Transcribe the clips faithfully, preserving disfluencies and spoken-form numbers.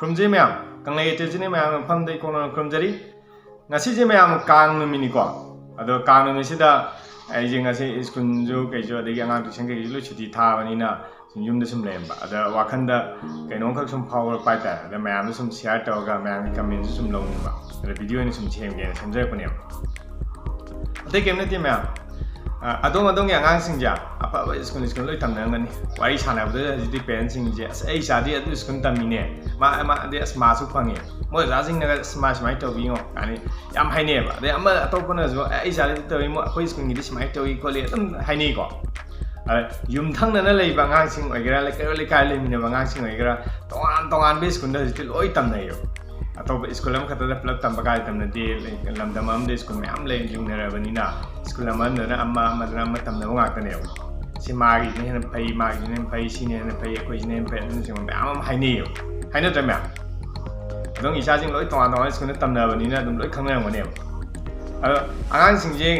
ꯈꯨꯔꯨꯝꯖꯩ ꯃꯌꯥꯝ, ꯀꯪꯂꯩ ꯑꯦꯇꯦꯆꯤꯅꯤ ꯃꯌꯥꯝ ꯃꯐꯝꯗ ꯏꯀꯣꯛꯅꯅ ꯈꯨꯔꯨꯝꯖꯔꯤ꯫ ꯉꯁꯤꯁꯦ ꯃꯌꯥꯝ ꯀꯥꯡ ꯅꯨꯃꯤꯠꯅꯤꯀꯣ꯫ ꯑꯗꯣ ꯀꯥꯡ ꯅꯨꯃꯤꯠꯁꯤꯗ ꯑꯩꯁꯦ ꯉꯁꯤ ꯁ꯭ꯀꯨꯜꯁꯨ ꯀꯩꯁꯨ, ꯑꯗꯒꯤ ꯑꯉꯥꯡ ꯇꯨꯏꯁꯟ ꯀꯩꯀꯩꯁꯨ ꯂꯣꯏ ꯁꯨꯇꯤ ꯊꯥꯕꯅꯤꯅ ꯁꯨꯝ ꯌꯨꯝꯗ ꯁꯨꯝ ꯂꯩꯔꯝꯕ꯫ ꯑꯗ ꯋꯥꯈꯟꯗ ꯀꯩꯅꯣꯝꯈꯛ ꯁꯨꯝ ꯐꯥꯎꯔꯛꯄ ꯍꯥꯏꯇꯥꯔꯦ꯫ ꯑꯗ ꯃꯌꯥꯝꯗ ꯁꯨꯝ ꯁꯤꯌꯥꯔ ꯇꯧꯔꯒ ꯃꯌꯥꯝꯒꯤ ꯀꯃꯦꯟꯁꯨ ꯁꯨꯝ ꯂꯧꯅꯤꯡꯕ꯫ ꯑꯗ ꯚꯤꯗꯤꯑꯣ ꯑꯣꯏꯅ ꯁꯨꯝ ꯁꯦꯝꯒꯦꯅ ꯁꯦꯝꯖꯔꯛꯄꯅꯦꯕ꯫ ꯑꯇꯩ ꯀꯩꯝ ꯅꯠꯇꯦ ꯃꯌꯥꯝ꯫ ꯑ, ꯑꯗꯣꯝ ꯑꯗꯣꯝꯒꯤ ꯑꯉꯥꯡꯁꯤꯡꯁꯦ ꯑꯐꯕ ꯁ꯭ꯀꯨꯜ, ꯁ꯭ꯀꯨꯜ ꯂꯣꯏ ꯇꯝꯅꯔꯝꯒꯅꯤ꯫ ꯋꯥꯔꯤ ꯁꯥꯟꯅꯕꯗ ꯍꯧꯖꯤꯛꯇꯤ ꯄꯦꯔꯦꯟꯁꯁꯤꯡꯁꯦ, "ꯑꯁ, ꯑꯩ ꯏꯆꯥꯗꯤ ꯑꯗꯨ ꯁ꯭ꯀꯨꯜ ꯇꯝꯃꯤꯅꯦ, ꯃꯥ, ꯃꯥꯗꯤ ꯑꯁ ꯃꯥꯁꯨ ꯐꯪꯉꯦ, ꯃꯣꯏ ꯑꯣꯖꯥꯁꯤꯡꯅꯒ ꯑꯁ ꯃꯥ ꯁꯨꯃꯥꯏꯅ ꯇꯧꯕꯤꯉꯣ" ꯀꯥꯏꯅ ꯌꯥꯝ ꯍꯥꯏꯅꯩꯌꯦꯕ꯫ ꯑꯗꯩ ꯑꯃ ꯑꯇꯣꯞꯄꯅꯁꯨ, "ꯑꯦ, ꯑꯩ ꯏꯆꯥꯗꯤ ꯑꯗꯨ ꯇꯧꯏ, ꯃꯣꯏ, ꯑꯩꯈꯣꯏ ꯁ꯭ꯀꯨꯜꯒꯤꯗꯤ ꯁꯨꯃꯥꯏꯅ ꯇꯧꯏ ꯈꯣꯠꯂꯤ" ꯑꯗꯨꯝ ꯍꯥꯏꯅꯩꯀꯣ꯫ ꯑꯗ ꯌꯨꯝꯊꯪꯅꯅ ꯂꯩꯕ ꯑꯉꯥꯡꯁꯤꯡ ꯑꯣꯏꯒꯦꯔꯥ, ꯂꯩꯀꯥꯏ ꯂꯩꯀꯥꯏ ꯂꯩꯃꯤꯟꯅꯕ ꯑꯉꯥꯡꯁꯤꯡ ꯑꯣꯏꯒꯦꯔꯥ, ꯇꯣꯉꯥꯟ ꯇꯣꯉꯥꯟꯕ ꯁ꯭ꯀꯨꯜꯗ ꯍꯧꯖꯤꯛꯇꯤ ꯂꯣꯏ ꯇꯝꯅꯩꯌꯦꯕ꯫ ꯑꯇꯣꯞꯄ ꯁ꯭ꯀꯨꯜ ꯑꯃꯈꯛꯇꯗ ꯄꯨꯂꯞ ꯇꯝꯕ ꯀꯥꯏ ꯇꯝꯅꯗꯦ꯫ ꯂꯩ-, ꯂꯝꯗꯝ ꯑꯃꯗ ꯁ꯭ꯀꯨꯜ ꯃꯌꯥꯝ ꯂꯩ, ꯌꯨꯡꯅꯔꯕꯅꯤꯅ ꯁ꯭ꯀꯨꯜ ꯑꯃꯗꯅ ꯑꯃ, ꯑꯃꯗꯅ ꯑꯃ ꯇꯝꯅꯕ ꯉꯥꯛꯇꯅꯦꯕ꯫ ꯁꯤ ꯃꯥꯒꯤꯁꯤꯅ ꯍꯦꯟꯅ ꯐꯩ, ꯃꯥꯒꯤꯁꯤꯅ ꯍꯦꯟꯅ ꯐꯩ, ꯁꯤꯅ ꯍꯦꯟꯅ ꯐꯩ, ꯑꯩꯈꯣꯏꯁꯤꯅ ꯍꯦꯟꯅ ꯐꯩ, ꯑꯗꯨꯅꯆꯤꯡꯕ ꯃꯌꯥꯝ ꯑꯃ ꯍꯥꯏꯅꯩꯌꯦꯕ꯫ ꯍꯥꯏꯅꯗ꯭ꯔ ꯃꯌꯥꯝ? ꯑꯗꯨꯝ ꯏꯆꯥꯁꯤꯡ ꯂꯣꯏ ꯇꯣꯉꯥꯟ ꯇꯣꯉꯥꯟꯕ ꯁ꯭ꯀꯨꯜꯗ ꯇꯝꯅꯕꯅꯤꯅ ꯑꯗꯨꯝ ꯂꯣꯏ ꯈꯪꯅꯔꯝꯒꯅꯦꯕ꯫ ꯑꯗꯣ ꯑꯉꯥꯡꯁꯤꯡꯁꯦ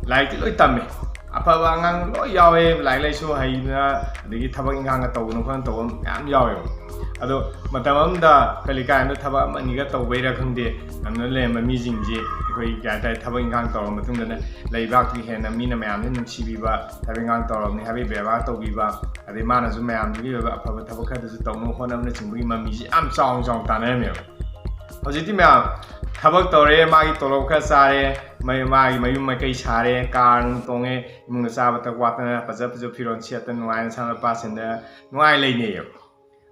ꯂꯥꯏꯔꯤꯛꯇꯤ ꯂꯣꯏ ꯇꯝꯃꯦ, ꯑꯐꯕ ꯑꯉꯥꯡ ꯂꯣꯏ ꯌꯥꯎꯋꯦ, ꯂꯥꯏꯔꯤꯛ ꯂꯥꯏꯁꯨ ꯍꯩꯗꯅ, ꯑꯗꯒꯤ ꯊꯕꯛ ꯏꯪꯈꯥꯡꯒ ꯇꯧꯗꯅ ꯈꯣꯠꯇꯅ ꯇꯧꯕ ꯃꯌꯥꯝ ꯌꯥꯎꯋꯦꯕ꯫ ꯑꯗꯣ ꯃꯇꯝ ꯑꯃꯗ ꯑꯩꯈꯣꯏ ꯂꯩꯀꯥꯏ ꯑꯃꯗ ꯊꯕꯛ ꯑꯃ ꯑꯅꯤꯒ ꯇꯧꯕꯩꯔꯥ ꯈꯪꯗꯦ, ꯑꯗꯨꯗ ꯂꯩꯔꯝꯕ ꯃꯤꯁꯤꯡꯁꯦ ꯑꯩꯈꯣꯏ ꯀꯩ ꯍꯥꯏꯇꯥꯔꯦ, ꯊꯕꯛ ꯏꯪꯈꯥꯡ ꯇꯧꯔꯕ ꯃꯇꯨꯡꯗꯅ ꯂꯩꯕꯥꯛꯇꯨꯒꯤ ꯍꯦꯟꯅ ꯃꯤꯅ ꯃꯌꯥꯝꯁꯦ ꯅꯨꯡꯁꯤꯕꯤꯕ, ꯊꯕꯛ ꯏꯪꯈꯥꯡ ꯇꯧꯔꯕꯅꯤ ꯍꯥꯏꯕꯒꯤ ꯕꯦꯕꯥꯔ ꯇꯧꯕꯤꯕ, ꯑꯗꯩ ꯃꯥꯅꯁꯨ ꯃꯌꯥꯝꯗꯨꯒꯤ ꯑꯣꯏꯕ ꯑꯐꯕ ꯊꯕꯛ ꯈꯔꯗꯁꯨ ꯇꯧꯅꯕ ꯍꯣꯠꯅꯕꯅꯆꯤꯡꯕꯒꯤ ꯃꯃꯤꯁꯦ ꯌꯥꯝ ꯆꯥꯎꯅ ꯆꯥꯎꯅ ꯇꯥꯟꯅꯔꯝꯃꯦꯕ꯫ ꯍꯧꯖꯤꯛꯇꯤ ꯃꯌꯥꯝ ꯊꯕꯛ ꯇꯧꯔꯦ, ꯃꯥꯒꯤ ꯇꯣꯂꯣꯞ ꯈꯔ ꯆꯥꯔꯦ, ꯃꯥꯏ-, ꯃꯥꯒꯤ ꯃꯌꯨꯝ ꯃꯀꯩ ꯁꯥꯔꯦ, ꯀꯥꯔ ꯅꯨꯡ ꯇꯣꯡꯉꯦ, ꯏꯃꯨꯡꯗ ꯆꯥꯕ ꯊꯛꯄ ꯋꯥꯠꯇꯅ ꯐꯖ ꯐꯖꯕ ꯐꯤꯔꯣꯜ ꯁꯦꯠꯇꯅ ꯅꯨꯡꯉꯥꯏꯅ ꯁꯥꯟꯅ ꯄꯥ ꯁꯦꯟꯗꯅ ꯅꯨꯡꯉꯥꯏ ꯂꯩꯅꯩꯌꯦꯕ꯫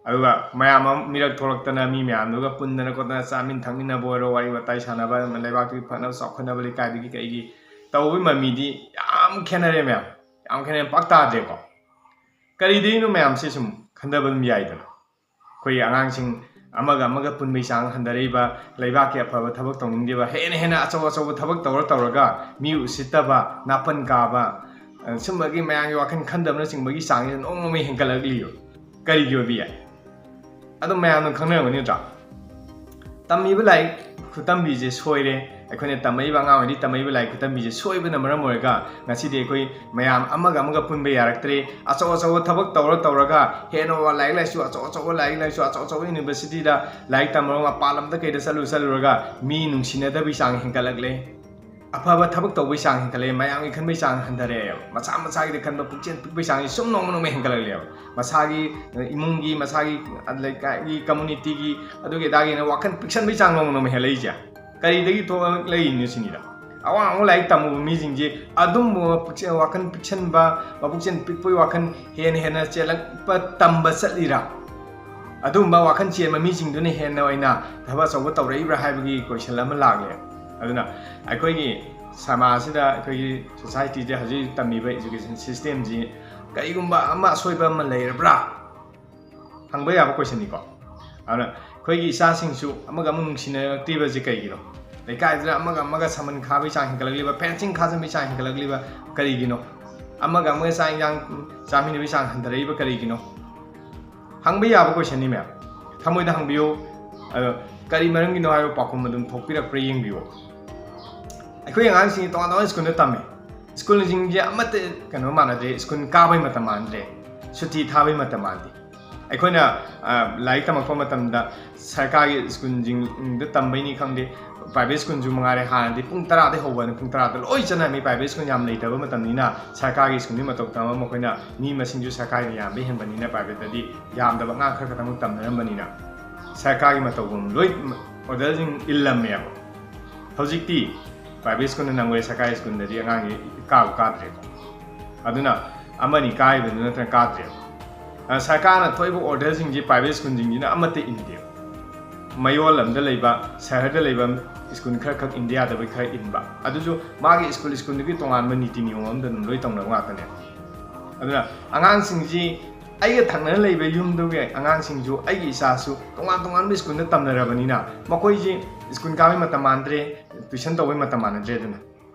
ꯑꯗꯨꯒ ꯃꯌꯥꯝ ꯑꯃ ꯃꯤꯔꯛ ꯊꯣꯛꯂꯛꯇꯅ ꯃꯤ ꯃꯌꯥꯝꯗꯨꯒ ꯄꯨꯟꯗꯅ ꯈꯣꯠꯇꯅ ꯆꯥꯃꯤꯟ ꯊꯛꯃꯤꯟꯅꯕ ꯑꯣꯏꯔꯣ, ꯋꯥꯔꯤ ꯋꯥꯇꯥꯏ ꯁꯥꯟꯅꯕ, ꯂꯩꯕꯥꯛꯇꯨꯒꯤ ꯐꯅꯕ ꯆꯥꯎꯈꯠꯅꯕ ꯂꯩꯀꯥꯏꯗꯨꯒꯤ ꯀꯩꯒꯤ ꯇꯧꯕꯒꯤ ꯃꯃꯤꯗꯤ ꯌꯥꯝ ꯈꯦꯠꯅꯔꯦ ꯃꯌꯥꯝ, ꯌꯥꯝ ꯈꯦꯠꯅꯔꯦ, ꯄꯥꯛ ꯇꯥꯗ꯭ꯔꯦꯀꯣ꯫ ꯀꯔꯤꯗꯩꯅꯣ ꯃꯌꯥꯝꯁꯦ ꯁꯨꯝ ꯈꯟꯊꯕ ꯑꯗꯨꯝ ꯌꯥꯏꯗꯅ꯫ ꯑꯩꯈꯣꯏꯒꯤ ꯑꯉꯥꯡꯁꯤꯡ ꯑꯃꯒ ꯑꯃꯒ ꯄꯨꯟꯕꯒꯤ ꯆꯥꯡ ꯍꯟꯊꯔꯛꯏꯕ, ꯂꯩꯕꯥꯛꯀꯤ ꯑꯐꯕ ꯊꯕꯛ ꯇꯧꯅꯤꯡꯗꯦꯕ, ꯍꯦꯟꯅ ꯍꯦꯟꯅ ꯑꯆꯧ ꯑꯆꯧꯕ ꯊꯕꯛ ꯇꯧꯔ ꯇꯧꯔꯒ ꯃꯤ ꯎꯁꯤꯠꯇꯕ, ꯅꯥꯄꯟ ꯀꯥꯕ, ꯑ, ꯁꯨꯝꯕꯒꯤ ꯃꯌꯥꯝꯒꯤ ꯋꯥꯈꯜ ꯈꯟꯗꯕꯅꯆꯤꯡꯕꯒꯤ ꯆꯥꯡꯁꯤꯗ ꯅꯣꯡꯃ ꯅꯣꯡꯃꯒꯤ ꯍꯦꯟꯒꯠꯂꯛꯂꯤꯕ꯫ ꯀꯔꯤꯒꯤ ꯑꯣꯏꯕ ꯌꯥꯏ? ꯑꯗꯨꯝ ꯃꯌꯥꯝꯅ ꯈꯪꯅꯔꯝꯒꯅꯤ ꯅꯠꯇ꯭ꯔꯥ? ꯇꯝꯃꯤꯕ ꯂꯥꯏꯔꯤꯛ ꯈꯨꯇꯝꯕꯤꯁꯦ ꯁꯣꯏꯔꯦ꯫ ꯑꯩꯈꯣꯏꯅ ꯇꯝꯃꯛꯏꯕ, ꯑꯉꯥꯡ ꯑꯣꯏꯔꯤꯉꯩꯗꯒꯤ ꯇꯝꯃꯛꯏꯕ ꯂꯥꯏꯔꯤꯛ ꯈꯨꯇꯝꯕꯤꯁꯦ ꯁꯣꯏꯕꯅ ꯃꯔꯝ ꯑꯣꯏꯔꯒ ꯉꯁꯤꯗꯤ ꯑꯩꯈꯣꯏ ꯃꯌꯥꯝ ꯑꯃꯒ ꯑꯃꯒ ꯄꯨꯟꯕ ꯌꯥꯔꯛꯇ꯭ꯔꯦ꯫ ꯑꯆꯧ ꯑꯆꯧꯕ ꯊꯕꯛ ꯇꯧꯔ ꯇꯧꯔꯒ ꯍꯦꯟꯅ ꯂꯥꯏꯔꯤꯛ ꯂꯥꯏꯁꯨ ꯑꯆꯧ ꯑꯆꯧꯕ, ꯂꯥꯏꯔꯤꯛ ꯂꯥꯏꯁꯨ ꯑꯆꯧ ꯑꯆꯧꯕ universityꯗ ꯂꯥꯏꯔꯤꯛ ꯇꯝꯃꯒ ꯃꯄꯥꯟ ꯂꯝꯗ ꯀꯩꯗ ꯆꯠꯂꯨ ꯆꯠꯂꯨꯔꯒ ꯃꯤ ꯅꯨꯡꯁꯤꯅꯗꯕꯒꯤ ꯆꯥꯡ ꯍꯦꯟꯒꯠꯂꯛꯂꯦ꯫ ꯑꯐꯕ ꯊꯕꯛ ꯇꯧꯕꯒꯤ ꯆꯥꯡ ꯍꯦꯟꯒꯠꯂꯛꯂꯦ, ꯃꯌꯥꯝꯒꯤ ꯈꯟꯕꯒꯤ ꯆꯥꯡ ꯍꯟꯊꯔꯛꯑꯦꯕ꯫ ꯃꯁꯥ ꯃꯁꯥꯒꯤꯗ ꯈꯟꯕ, ꯄꯨꯛꯆꯦꯜ ꯄꯤꯛꯄꯒꯤ ꯆꯥꯡꯁꯤ ꯁꯨꯝ ꯅꯣꯡꯃ ꯅꯣꯡꯃ ꯍꯦꯟꯒꯠꯂꯛꯂꯦꯕ꯫ ꯃꯁꯥꯒꯤ, ꯏꯃꯨꯡꯒꯤ, ꯃꯁꯥꯒꯤ ꯂꯩꯀꯥꯏꯒꯤ, communityꯒꯤ, ꯑꯗꯨꯒꯤ ꯑꯗꯥꯒꯤꯅ ꯋꯥꯈꯜ ꯄꯤꯛꯁꯟꯕꯒꯤ ꯆꯥꯡ ꯅꯣꯡꯃ ꯅꯣꯡꯃ ꯍꯦꯜꯂꯛꯏꯁꯦ ꯀꯔꯤꯗꯒꯤ ꯊꯣꯛꯂꯛꯏꯅꯣ ꯁꯤꯅꯤꯗ꯫ ꯑꯋꯥꯡ ꯑꯋꯥꯡꯕ ꯂꯥꯏꯔꯤꯛ ꯇꯝꯃꯨꯕ ꯃꯤꯁꯤꯡꯁꯦ ꯑꯗꯨꯝꯕ ꯄꯨꯛꯆꯦꯜ, ꯋꯥꯈꯜ ꯄꯤꯛꯁꯟꯕ, ꯃꯄꯨꯛꯆꯦꯜ ꯄꯤꯛꯄꯒꯤ ꯋꯥꯈꯜ ꯍꯦꯟꯅ ꯍꯦꯟꯅ ꯆꯦꯜꯂꯛꯄ ꯇꯝꯕ ꯆꯠꯂꯤꯔꯥ? ꯑꯗꯨꯒꯨꯝꯕ ꯋꯥꯈꯜ ꯆꯦꯟꯕ ꯃꯤꯁꯤꯡꯗꯨꯅ ꯍꯦꯟꯅ ꯑꯣꯏꯅ ꯊꯕꯛ ꯑꯆꯧꯕ ꯇꯧꯔꯛꯏꯕ꯭ꯔꯥ ꯍꯥꯏꯕꯒꯤ question ꯑꯃ ꯂꯥꯛꯂꯦ꯫ ꯑꯗꯨꯅ ꯑꯩꯈꯣꯏꯒꯤ ꯁꯃꯥꯖꯁꯤꯗ, ꯑꯩꯈꯣꯏꯒꯤ societyꯗ ꯍꯧꯖꯤꯛ ꯇꯝꯃꯤꯕ education systemꯁꯤ ꯀꯔꯤꯒꯨꯝꯕ ꯑꯃ ꯑꯁꯣꯏꯕ ꯑꯃ ꯂꯩꯔꯕ꯭ꯔꯥ ꯍꯪꯕ ꯌꯥꯕ questionꯅꯤꯀꯣ꯫ ꯑꯗꯨꯅ ꯑꯩꯈꯣꯏꯒꯤ ꯏꯆꯥꯁꯤꯡꯁꯨ ꯑꯃꯒ ꯑꯃꯒ ꯅꯨꯡꯁꯤꯅꯔꯛꯇ꯭ꯔꯤꯕꯁꯤ ꯀꯩꯒꯤꯅꯣ? ꯂꯩꯀꯥꯏꯗꯨꯗ ꯑꯃꯒ ꯑꯃꯒ ꯁꯃꯟ ꯈꯥꯕꯒꯤ ꯆꯥꯡ ꯍꯦꯟꯒꯠꯂꯛꯂꯤꯕ, fencing ꯈꯥꯖꯤꯟꯕꯒꯤ ꯆꯥꯡ ꯍꯦꯟꯒꯠꯂꯛꯂꯤꯕ ꯀꯔꯤꯒꯤꯅꯣ? ꯑꯃꯒ ꯑꯃꯒ ꯆꯥꯛ ꯏꯟꯖꯥꯡ ꯆꯥꯃꯤꯟꯅꯕꯒꯤ ꯆꯥꯡ ꯍꯟꯊꯔꯛꯏꯕ ꯀꯔꯤꯒꯤꯅꯣ? ꯍꯪꯕ ꯌꯥꯕ questionꯅꯤ ꯃꯌꯥꯝ꯫ ꯊꯃꯣꯏꯗ ꯍꯪꯕꯤꯌꯨ꯫ ꯑꯗꯣ ꯀꯔꯤ ꯃꯔꯝꯒꯤꯅꯣ ꯍꯥꯏꯕ ꯄꯥꯎꯈꯨꯝ ꯑꯗꯨꯝ ꯊꯣꯛꯄꯤꯔꯛꯄ꯭ꯔꯥ ꯌꯦꯡꯕꯤꯌꯨ꯫ ꯑꯩꯈꯣꯏ ꯑꯉꯥꯡꯁꯤꯡ ꯇꯣꯉꯥꯟ ꯇꯣꯉꯥꯟꯕ schoolꯗ ꯇꯝꯃꯦ꯫ Schoolꯁꯤꯡꯁꯦ ꯑꯃꯠꯇ ꯀꯩꯅꯣ ꯃꯥꯟꯅꯗ꯭ꯔꯦ, school ꯀꯥꯕꯩ ꯃꯇꯝ ꯃꯥꯟꯅꯗ꯭ꯔꯦ, ꯁꯨꯇꯤ ꯊꯥꯕꯩ ꯃꯇꯝ ꯃꯥꯟꯅꯗꯦ꯫ ꯑꯩꯈꯣꯏꯅ, ꯑ, ꯂꯥꯏꯔꯤꯛ ꯇꯝꯃꯛꯄ ꯃꯇꯝꯗ ꯁꯔꯀꯥꯔꯒꯤ schoolꯁꯤꯡꯗ ꯇꯝꯕꯩꯅꯤ ꯈꯪꯗꯦ, private schoolꯁꯨ ꯃꯉꯥꯏꯔꯦ, ꯍꯥꯟꯅꯗꯤ ꯄꯨꯡ ꯇꯔꯥꯗꯩ ꯍꯧꯕꯅ ꯄꯨꯡ ꯇꯔꯥꯗ ꯂꯣꯏ ꯆꯠꯅꯔꯝꯃꯤ꯫ Private school ꯌꯥꯝ ꯂꯩꯇꯕ ꯃꯇꯝꯅꯤꯅ ꯁꯔꯀꯥꯔꯒꯤ schoolꯗꯤ ꯃꯇꯧ ꯇꯝꯕ ꯃꯈꯣꯏꯅ ꯃꯤ ꯃꯁꯤꯡꯁꯨ ꯁꯔꯀꯥꯔꯅ ꯌꯥꯝꯕ ꯍꯦꯟꯕꯅꯤꯅ privateꯇꯗꯤ ꯌꯥꯝꯗꯕ ꯑꯉꯥꯡ ꯈꯔ ꯈꯛꯇꯃꯛ ꯇꯝꯅꯔꯝꯕꯅꯤꯅ ꯁꯔꯀꯥꯔꯒꯤ ꯃꯇꯧꯒꯨꯝ ꯂꯣꯏ orderꯁꯤꯡ ꯏꯜꯂꯝꯃꯦꯕ꯫ ꯍꯧꯖꯤꯛꯇꯤ private schoolꯅ ꯅꯪꯉꯣꯏ, ꯁꯔꯀꯥꯔꯒꯤ schoolꯗꯗꯤ ꯑꯉꯥꯡꯁꯤ ꯀꯥꯕꯨ ꯀꯥꯗ꯭ꯔꯦꯀꯣ꯫ ꯑꯗꯨꯅ ꯑꯃꯅꯤ ꯀꯥꯔꯤꯕꯗꯨ ꯅꯠꯇꯅ ꯀꯥꯗ꯭ꯔꯦꯕ꯫ ꯑ, ꯁꯔꯀꯥꯔꯅ ꯊꯣꯛꯏꯕ orderꯁꯤꯡꯁꯤ private schoolꯁꯤꯡꯁꯤꯅ ꯑꯃꯠꯇ ꯏꯟꯗꯦꯕ꯫ ꯃꯌꯣꯜ ꯑꯃꯗ ꯂꯩꯕ, ꯁꯍꯔꯗ ꯂꯩꯕ school ꯈꯔ ꯈꯛ ꯏꯟꯗ ꯌꯥꯗꯕꯩ ꯈꯔ ꯏꯟꯕ꯫ ꯑꯗꯨꯁꯨ ꯃꯥꯒꯤ school, schoolꯗꯨꯒꯤ ꯇꯣꯉꯥꯟꯕ ꯅꯤꯇꯤ ꯅꯤꯌꯣꯝ ꯑꯃꯗ ꯑꯗꯨꯝ ꯂꯣꯏ ꯇꯧꯅꯕ ꯉꯥꯛꯇꯅꯦ꯫ ꯑꯗꯨꯅ ꯑꯉꯥꯡꯁꯤꯡꯁꯤ ꯑꯩꯒ ꯊꯪꯅꯅ ꯂꯩꯕ ꯌꯨꯝꯗꯨꯒꯤ ꯑꯉꯥꯡꯁꯤꯡꯁꯨ ꯑꯩꯒꯤ ꯏꯆꯥꯁꯨ ꯇꯣꯉꯥꯟ ꯇꯣꯉꯥꯟꯕ schoolꯗ ꯇꯝꯅꯔꯕꯅꯤꯅ ꯃꯈꯣꯏꯁꯤ school ꯀꯥꯕꯒꯤ ꯃꯇꯝ ꯃꯥꯟꯗ꯭ꯔꯦ, tuition ꯇꯧꯕꯒꯤ ꯃꯇꯝ ꯃꯥꯟꯅꯗ꯭ꯔꯦꯗꯅ꯫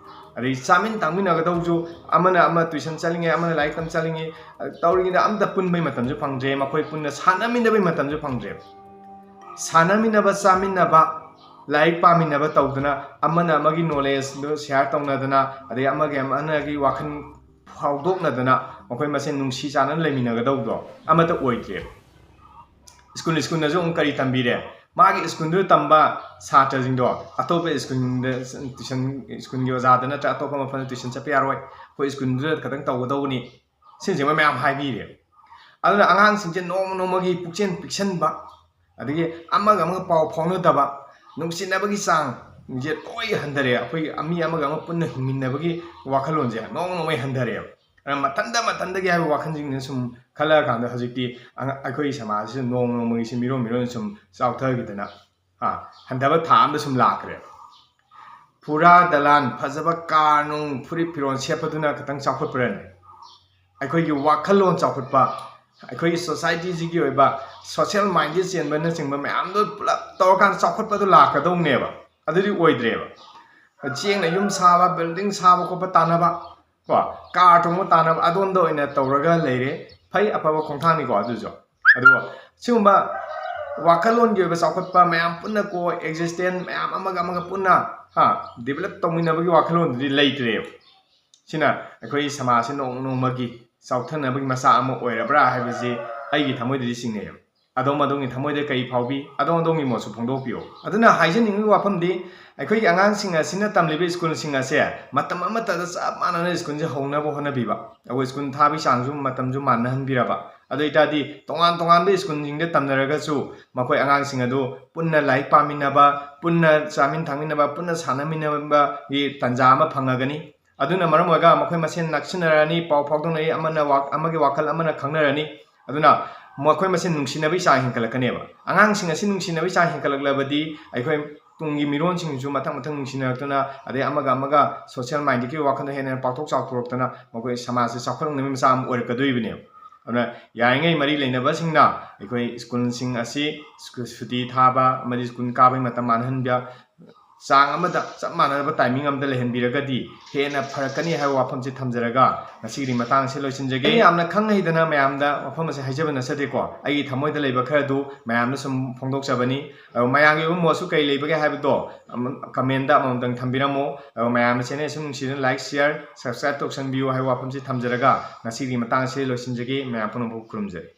ꯑꯗꯩ ꯆꯥꯃꯤꯟ ꯊꯛꯃꯤꯟꯅꯒꯗꯧꯕꯁꯨ ꯑꯃꯅ ꯑꯃ tuition ꯆꯠꯂꯤꯉꯩ, ꯑꯃꯅ ꯂꯥꯏꯔꯤꯛ ꯇꯝ ꯆꯠꯂꯤꯉꯩ, ꯑ, ꯇꯧꯔꯤꯉꯩꯗ ꯑꯝꯇ ꯄꯨꯟꯕꯩ ꯃꯇꯝꯁꯨ ꯐꯪꯗ꯭ꯔꯦ, ꯃꯈꯣꯏ ꯄꯨꯟꯅ ꯁꯥꯟꯅꯃꯤꯟꯅꯕꯩ ꯃꯇꯝꯁꯨ ꯐꯪꯗ꯭ꯔꯦꯕ꯫ ꯁꯥꯟꯅꯃꯤꯟꯅꯕ, ꯆꯥꯃꯤꯟꯅꯕ, ꯂꯥꯏꯔꯤꯛ ꯄꯥꯃꯤꯟꯅꯕ ꯇꯧꯗꯅ, ꯑꯃꯅ ꯑꯃꯒꯤ ꯅꯣꯂꯦꯖꯗꯨ ꯁꯤꯌꯥꯔ ꯇꯧꯅꯗꯅ, ꯑꯗꯩ ꯑꯃꯒꯤ ꯑꯃꯅꯒꯤ ꯋꯥꯈꯜ ꯐꯥꯎꯗꯣꯛꯅꯗꯅ, ꯃꯈꯣꯏ ꯃꯁꯦꯟ ꯅꯨꯡꯁꯤ ꯆꯥꯟꯅꯅ ꯂꯩꯃꯤꯟꯅꯒꯗꯧꯕꯗꯣ ꯑꯃꯠꯇ ꯑꯣꯏꯗ꯭ꯔꯦ꯫ ꯁ꯭ꯀꯨꯜ ꯁ꯭ꯀꯨꯜꯅꯁꯨ ꯑꯃꯨꯛ ꯀꯔꯤ ꯇꯝꯕꯤꯔꯦ? ꯃꯥꯒꯤ ꯁ꯭ꯀꯨꯜꯗꯨꯗ ꯇꯝꯕ ꯁꯥꯇ꯭ꯔꯁꯤꯡꯗꯣ ꯑꯇꯣꯞꯄ ꯁ꯭ꯀꯨꯜꯗ ꯇꯨꯏꯁꯟ, ꯁ꯭ꯀꯨꯜꯒꯤ ꯑꯣꯖꯥꯗ ꯅꯠꯇ꯭ꯔꯒ ꯑꯇꯣꯞꯄ ꯃꯐꯝꯗ ꯇꯨꯏꯁꯟ ꯆꯠꯄ ꯌꯥꯔꯣꯏ, ꯑꯩꯈꯣꯏ ꯁ꯭ꯀꯨꯜꯗꯨꯗ ꯈꯛꯇꯪ ꯇꯧꯒꯗꯧꯕꯅꯤ, ꯁꯤꯁꯤꯡꯕ ꯃꯌꯥꯝ ꯍꯥꯏꯕꯤꯔꯦ꯫ ꯑꯗꯨꯅ ꯑꯉꯥꯡꯁꯤꯡꯁꯦ ꯅꯣꯡꯃ ꯅꯣꯡꯃꯒꯤ ꯄꯨꯛꯆꯦꯜ ꯄꯤꯛꯁꯟꯕ, ꯑꯗꯒꯤ ꯑꯃꯒ ꯑꯃꯒ ꯄꯥꯎ ꯐꯥꯎꯅꯗꯕ, ꯅꯨꯡꯁꯤꯅꯕꯒꯤ ꯆꯥꯡꯁꯦ ꯂꯣꯏ ꯍꯟꯊꯔꯛꯑꯦ꯫ ꯑꯩꯈꯣꯏꯒꯤ ꯃꯤ ꯑꯃꯒ ꯑꯃ ꯄꯨꯟꯅ ꯍꯤꯡꯃꯤꯟꯅꯕꯒꯤ ꯋꯥꯈꯜꯂꯣꯟꯁꯦ ꯅꯣꯡꯃ ꯅꯣꯡꯃꯩ ꯍꯟꯊꯔꯛꯑꯦꯕ꯫ ꯑꯗꯨꯅ ꯃꯊꯟꯇ ꯃꯊꯟꯇꯒꯤ ꯍꯥꯏꯕ ꯋꯥꯈꯜꯁꯤꯡꯁꯦ ꯁꯨꯝ ꯈꯜꯂꯛꯑꯀꯥꯟꯗ ꯍꯧꯖꯤꯛꯇꯤ ꯑꯉ-, ꯑꯩꯈꯣꯏꯒꯤ ꯁꯃꯥꯖꯁꯤꯗ ꯅꯣꯡꯃ ꯅꯣꯡꯃꯒꯤ ꯁꯤ ꯃꯤꯔꯣꯟ ꯃꯤꯔꯣꯟ ꯁꯨꯝ ꯆꯥꯎꯊꯈꯤꯗꯅ, ꯍꯥ, ꯍꯟꯊꯕ ꯊꯥ ꯑꯃꯗ ꯁꯨꯝ ꯂꯥꯛꯈ꯭ꯔꯦ꯫ ꯐꯨꯔꯥ ꯗꯂꯥꯟ, ꯐꯖꯕ ꯀꯥꯔ ꯅꯨꯡ, ꯐꯨꯔꯤꯠ ꯐꯤꯔꯣꯜ ꯁꯦꯠꯄꯗꯨꯅ ꯈꯤꯇꯪ ꯆꯥꯎꯈꯠꯄ꯭ꯔꯅꯦ? ꯑꯩꯈꯣꯏꯒꯤ ꯋꯥꯈꯜꯂꯣꯟ ꯆꯥꯎꯈꯠꯄ, ꯑꯩꯈꯣꯏꯒꯤ ꯁꯣꯁꯥꯏꯇꯤꯁꯤꯒꯤ ꯑꯣꯏꯕ ꯁꯣꯁꯦꯜ ꯃꯥꯏꯟꯗꯦꯗ ꯆꯦꯟꯕꯅꯆꯤꯡꯕ ꯃꯌꯥꯝꯗꯣ ꯄꯨꯂꯞ ꯇꯧꯔꯀꯥꯟꯗ ꯆꯥꯎꯈꯠꯄꯗꯣ ꯂꯥꯛꯀꯗꯧꯅꯦꯕ꯫ ꯑꯗꯨꯗꯤ ꯑꯣꯏꯗ꯭ꯔꯦꯕ꯫ ꯆꯦꯡꯅ ꯌꯨꯝ ꯁꯥꯕ, ꯕꯤꯜꯗꯤꯡ ꯁꯥꯕ ꯈꯣꯠꯄ ꯇꯥꯟꯅꯕ, ꯀꯣ, ꯀꯥꯔ ꯇꯣꯡꯕ ꯇꯥꯟꯅꯕ, ꯑꯗꯣꯝꯗ ꯑꯣꯏꯅ ꯇꯧꯔꯒ ꯂꯩꯔꯦ꯫ ꯐꯩ, ꯑꯐꯕ ꯈꯣꯡꯊꯥꯡꯅꯤꯀꯣ ꯑꯗꯨꯁꯨ꯫ ꯑꯗꯨꯒ ꯁꯤꯒꯨꯝꯕ ꯋꯥꯈꯜꯂꯣꯟꯒꯤ ꯑꯣꯏꯕ ꯆꯥꯎꯈꯠꯄ, ꯃꯌꯥꯝ ꯄꯨꯟꯅ ꯀꯣ ꯑꯦꯛꯖꯤꯁꯇꯦꯟ, ꯃꯌꯥꯝ ꯑꯃꯒ ꯑꯃꯒ ꯄꯨꯟꯅ, ꯍꯥ, ꯗꯤꯕꯂꯞ ꯇꯧꯃꯤꯟꯅꯕꯒꯤ ꯋꯥꯈꯜꯂꯣꯟꯗꯨꯗꯤ ꯂꯩꯇ꯭ꯔꯦꯕ꯫ ꯁꯤꯅ ꯑꯩꯈꯣꯏ ꯁꯃꯥꯖꯁꯤ ꯅꯣꯡꯃ ꯅꯣꯡꯃꯒꯤ ꯆꯥꯎꯊꯅꯕꯒꯤ ꯃꯆꯥꯛ ꯑꯃ ꯑꯣꯏꯔꯕ꯭ꯔꯥ ꯍꯥꯏꯕꯁꯤ ꯑꯩꯒꯤ ꯊꯃꯣꯏꯗꯗꯤ ꯆꯤꯡꯅꯩꯌꯦꯕ꯫ ꯑꯗꯣꯝ ꯑꯗꯣꯝꯒꯤ ꯊꯃꯣꯏꯗ ꯀꯔꯤ ꯐꯥꯎꯕꯤ? ꯑꯗꯣꯝ ꯑꯗꯣꯝꯒꯤ ꯃꯣꯠꯁꯨ ꯐꯣꯡꯗꯣꯛꯄꯤꯌꯨ꯫ ꯑꯗꯨꯅ ꯍꯥꯏꯖꯅꯤꯡꯉꯤꯕ ꯋꯥꯐꯝꯗꯤ, ꯑꯩꯈꯣꯏꯒꯤ ꯑꯉꯥꯡꯁꯤꯡ ꯑꯁꯤꯅ ꯇꯝꯂꯤꯕ ꯁ꯭ꯀꯨꯜꯁꯤꯡ ꯑꯁꯦ ꯃꯇꯝ ꯑꯃꯠꯇꯗ ꯆꯞ ꯃꯥꯟꯅꯅ ꯁ꯭ꯀꯨꯜꯁꯦ ꯍꯧꯅꯕ ꯍꯣꯠꯅꯕꯤꯕ, ꯑꯩꯈꯣꯏ ꯁ꯭ꯀꯨꯜ ꯊꯥꯕꯒꯤ ꯆꯥꯡꯁꯨ ꯃꯇꯝꯁꯨ ꯃꯥꯟꯅꯍꯟꯕꯤꯔꯕ, ꯑꯗꯨ ꯑꯣꯏꯇꯥꯔꯗꯤ ꯇꯣꯉꯥꯟ ꯇꯣꯉꯥꯟꯕ ꯁ꯭ꯀꯨꯜꯁꯤꯡꯗ ꯇꯝꯅꯔꯒꯁꯨ ꯃꯈꯣꯏ ꯑꯉꯥꯡꯁꯤꯡ ꯑꯗꯨ ꯄꯨꯟꯅ ꯂꯥꯏꯔꯤꯛ ꯄꯥꯃꯤꯟꯅꯕ, ꯄꯨꯟꯅ ꯆꯥꯃꯤꯟ ꯊꯛꯃꯤꯟꯅꯕ, ꯄꯨꯟꯅ ꯁꯥꯟꯅꯃꯤꯟꯅꯕꯒꯤ ꯇꯥꯟꯖꯥ ꯑꯃ ꯐꯪꯉꯒꯅꯤ꯫ ꯑꯗꯨꯅ ꯃꯔꯝ ꯑꯣꯏꯔꯒ ꯃꯈꯣꯏ ꯃꯁꯦꯟ ꯅꯛꯁꯤꯟꯅꯔꯅꯤ, ꯄꯥꯎ ꯐꯥꯎꯗꯣꯛꯅꯔꯤ, ꯑꯃꯅ ꯋꯥ-, ꯑꯃꯒꯤ ꯋꯥꯈꯜ ꯑꯃꯅ ꯈꯪꯅꯔꯅꯤ꯫ ꯑꯗꯨꯅ ꯃꯈꯣꯏ ꯃꯁꯦꯟ ꯅꯨꯡꯁꯤꯅꯕꯒꯤ ꯆꯥꯡ ꯍꯦꯟꯒꯠꯂꯛꯀꯅꯦꯕ꯫ ꯑꯉꯥꯡꯁꯤꯡ ꯑꯁꯤ ꯅꯨꯡꯁꯤꯅꯕꯒꯤ ꯆꯥꯡ ꯍꯦꯟꯒꯠꯂꯛꯂꯕꯗꯤ ꯑꯩꯈꯣꯏ ꯇꯨꯡꯒꯤ ꯃꯤꯔꯣꯟꯁꯤꯡꯁꯨ ꯃꯊꯪ ꯃꯊꯪ ꯅꯨꯡꯁꯤꯅꯔꯛꯇꯨꯅ, ꯑꯗꯩ ꯑꯃꯒ ꯑꯃꯒ ꯁꯣꯁꯦꯜ ꯃꯥꯏꯟꯗꯦꯗꯀꯤ ꯋꯥꯈꯜꯗ ꯍꯦꯟꯅ ꯍꯦꯟꯅ ꯄꯥꯛꯊꯣꯛ ꯆꯥꯎꯊꯣꯔꯛꯇꯅ ꯃꯈꯣꯏ ꯁꯃꯥꯖꯁꯦ ꯆꯥꯎꯈꯠꯂꯛꯅꯕꯒꯤ ꯃꯆꯥꯛ ꯑꯃ ꯑꯣꯏꯔꯛꯀꯗꯣꯔꯤꯕꯅꯦꯕ꯫ ꯑꯗꯨꯅ ꯌꯥꯔꯤꯉꯩ ꯃꯔꯤ ꯂꯩꯅꯕꯁꯤꯡꯅ ꯑꯩꯈꯣꯏ ꯁ꯭ꯀꯨꯜꯁꯤꯡ ꯑꯁꯤ ꯁ꯭ꯀꯨꯜ ꯁꯨꯇꯤ ꯊꯥꯕ ꯑꯃꯗꯤ ꯁ꯭ꯀꯨꯜ ꯀꯥꯕꯒꯤ ꯃꯇꯝ ꯃꯥꯟꯅꯍꯟꯕ, ꯆꯥꯡ ꯑꯃꯗ ꯆꯞ ꯃꯥꯟꯅꯕ timing ꯑꯃꯗ ꯂꯩꯍꯟꯕꯤꯔꯒꯗꯤ ꯍꯦꯟꯅ ꯐꯔꯛꯀꯅꯤ ꯍꯥꯏꯕ ꯋꯥꯐꯝꯁꯤ ꯊꯝꯖꯔꯒ ꯉꯁꯤꯒꯤꯗꯤ ꯃꯇꯥꯡ ꯑꯁꯤ ꯂꯣꯏꯁꯤꯟꯖꯒꯦ꯫ ꯑꯩ ꯌꯥꯝꯅ ꯈꯪ ꯍꯩꯗꯅ ꯃꯌꯥꯝꯗ ꯋꯥꯐꯝ ꯑꯁꯤ ꯍꯥꯏꯖꯕ ꯅꯠꯆꯗꯦꯀꯣ, ꯑꯩꯒꯤ ꯊꯃꯣꯏꯗ ꯂꯩꯕ ꯈꯔꯗꯨ ꯃꯌꯥꯝꯗ ꯁꯨꯝ ꯐꯣꯡꯗꯣꯛꯆꯕꯅꯤ꯫ ꯑꯗꯣ ꯃꯌꯥꯝꯒꯤ ꯑꯣꯏꯕ ꯃꯣꯠꯁꯨ ꯀꯔꯤ ꯂꯩꯕꯒꯦ ꯍꯥꯏꯕꯗꯣ ꯑꯃ-, comment ꯑꯃꯃꯝꯇꯪ ꯊꯝꯕꯤꯔꯝꯃꯣ꯫ ꯑꯗꯣ ꯃꯌꯥꯝꯅ channel ꯑꯁꯤ ꯅꯨꯡꯁꯤꯗꯨꯅ like, share, subscribe ꯇꯧꯁꯟꯕꯤꯌꯨ ꯍꯥꯏꯕ ꯋꯥꯐꯝꯁꯤ ꯊꯝꯖꯔꯒ ꯉꯁꯤꯒꯤ ꯃꯇꯥꯡ ꯑꯁꯤ ꯂꯣꯏꯁꯤꯟꯖꯒꯦ꯫ ꯃꯌꯥꯝ ꯄꯨꯝꯅꯃꯛꯄꯨ ꯈꯨꯔꯨꯝꯖꯔꯤ꯫